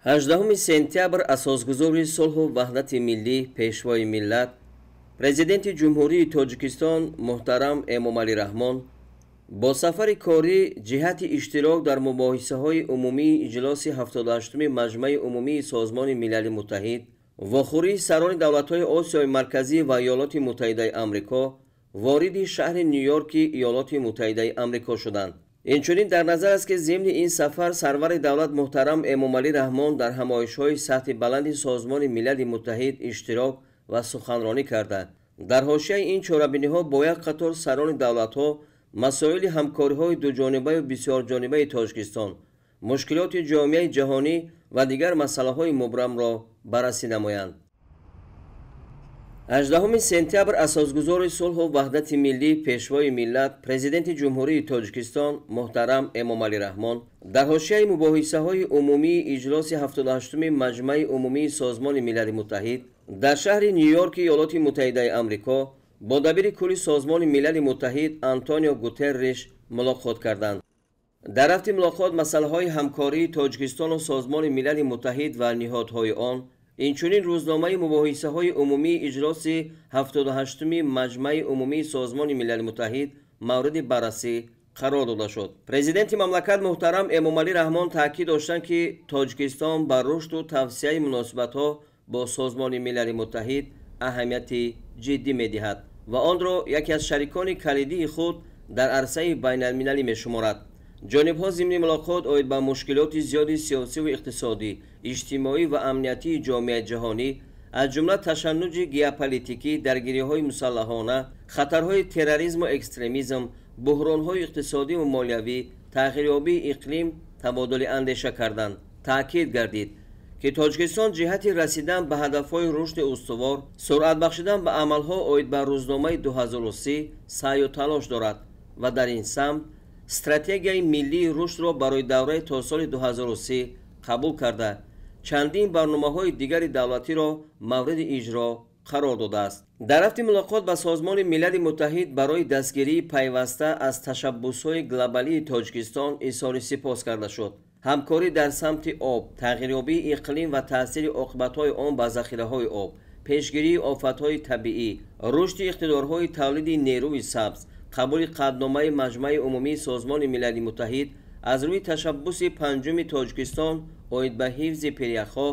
18 сентябр асосгузори сулҳу ваҳдати миллӣ, пешвои миллат, президенти Ҷумҳурии Тоҷикистон муҳтарам Эмомалӣ Раҳмон бо сафари корӣ ҷиҳати иштирок дар мубоҳисаҳои умумии иҷлоси 78-уми Маҷмаи умумии Созмони Милали Муттаҳид, вохӯрии сарони давлатҳои Осиёи Марказӣ ва Иёлоти Муттаҳидаи Амрико вориди шаҳри Ню-Йорки Иёлоти Муттаҳидаи Амрико шуданд. Инчунин дар назар аст, ки зимни ин сафар сарвари давлат муҳтарам Эмомалӣ Раҳмон дар ҳамоишҳои сатҳи баланди Созмони Милали Муттаҳид иштирок ва суханронӣ карда, дар ҳошияи ин чорабиниҳо бо як қатор сарони давлатҳо масоили ҳамкориҳои дуҷонибаю бисёрҷонибаи Тоҷикистон, мушкилоти ҷомеаи ҷаҳонӣ ва дигар масъалаҳои мубрамро баррасӣ намоянд. 18 сентябр асосгузори сулҳу ваҳдати миллӣ, пешвои миллат, президенти Ҷумҳурии Тоҷикистон муҳтарам Эмомалӣ Раҳмон дар ҳошияи мубоҳисаҳои умумии иҷлоси 78-уми Маҷмаи умумии Созмони Милали Муттаҳид дар шаҳри Ню-Йорки Иёлоти Муттаҳидаи Амрико бо дабири кулли Созмони Милали Муттаҳид Антонио Гутерриш мулоқот карданд. Дар рафти мулоқот масъалаҳои ҳамкории Тоҷикистону Созмони Милали Муттаҳид ва ниҳодҳои он, инчунин рӯзномаи мубоҳисаҳои умумии иҷлоси 78-уми Маҷмаи умумии Созмони Милали Муттаҳид мавриди баррасӣ қарор дода шуд. Президенти мамлакат муҳтарам Эмомалӣ Раҳмон таъкид доштанд, ки Тоҷикистон ба рушду тавсияи муносибатҳо бо Созмони Милали Муттаҳид аҳамияти ҷиддӣ медиҳад ва онро яке аз шарикони калидии худ дар арсаи байналмилалӣ мешуморад. Ҷонибҳо зимни мулоқот оид ба мушкилоти зиёди сиёсиву иқтисодӣ, иҷтимоӣ ва амниятии ҷомеаи ҷаҳонӣ, аз ҷумла ташаннуҷи геополитикӣ, даргириҳои мусаллаҳона, хатарҳои терроризму экстремизм, буҳронҳои иқтисодиву молиявӣ, тағйирёбии иқлим табодули андеша карданд. Таъкид гардид, ки Тоҷикистон ҷиҳати расидан ба ҳадафҳои рушди устувор, суръат бахшидан ба амалҳо оид ба рӯзномаи 2030 саъю талош дорад ва дар ин самт стратегияи миллии рушдро барои давраи то соли 2030 қабул карда, чандин барномаҳои дигари давлатиро мавриди иҷро қарор додааст. Дар рафти мулоқот ба Созмони Милали Муттаҳид барои дастгирии пайваста аз ташаббусҳои глобалии Тоҷикистон изҳори сипос карда шуд. Ҳамкорӣ дар самти об, тағйирёбии иқлим ва таъсири оқибатҳои он ба захираҳои об, пешгирии офатҳои табиӣ, рушди иқтидорҳои тавлиди нерӯи сабз, қабули қатъномаи Маҷмаи умумии Созмони Милали Муттаҳид аз рӯи ташаббуси панҷуми Тоҷикистон оид ба ҳифзи пиряхҳо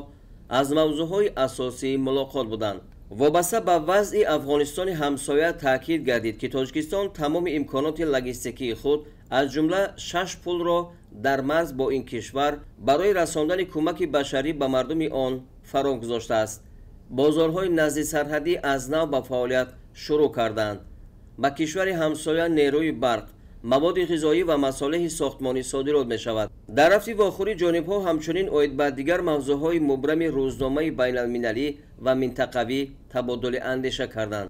аз мавзӯъҳои асосии мулоқот буданд. Вобаста ба вазъи Афғонистони ҳамсоя таъкид гардид, ки Тоҷикистон тамоми имконоти логистикии худ, аз ҷумла 6 пулро дар марз бо ин кишвар барои расондани кӯмаки башарӣ ба мардуми он фаро гузоштааст. Бозорҳои назди сарҳадӣ аз нав ба фаъолият шурӯъ карданд. Ба кишвари ҳамсоя нерӯи барқ, маводи ғизоӣ ва масолеҳи сохтмонӣ содирот мешавад. Дар рафти вохӯрӣ ҷонибҳо ҳамчунин оид ба дигар мавзӯъҳои мубрами рӯзномаи байналмилалӣ ва минтақавӣ табодули андеша карданд.